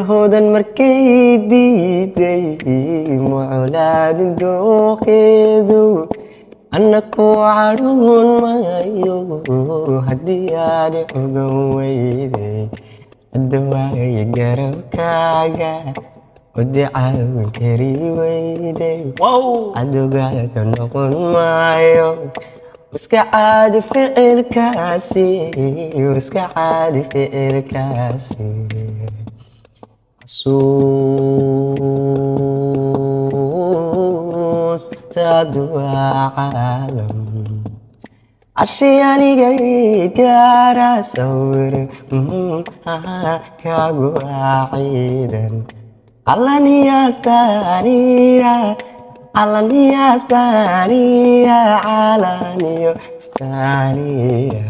Hodan markay diiday, muculaadin dooqeedu, anna ku cadhoon maayo haddii aad ogan weyday. Hadda waaya garabkaaga odi caawin kari weyday. Cadowgaaga noqon maayo, iska caadi ficilkaasi, iska caadi ficilkaasi. Xasuustaadu waa caalam cashi aniga ii gaara, sawir kaagu waa ciidan calaniyaastaniya, calaniyaastaniya, calaniyo staniya.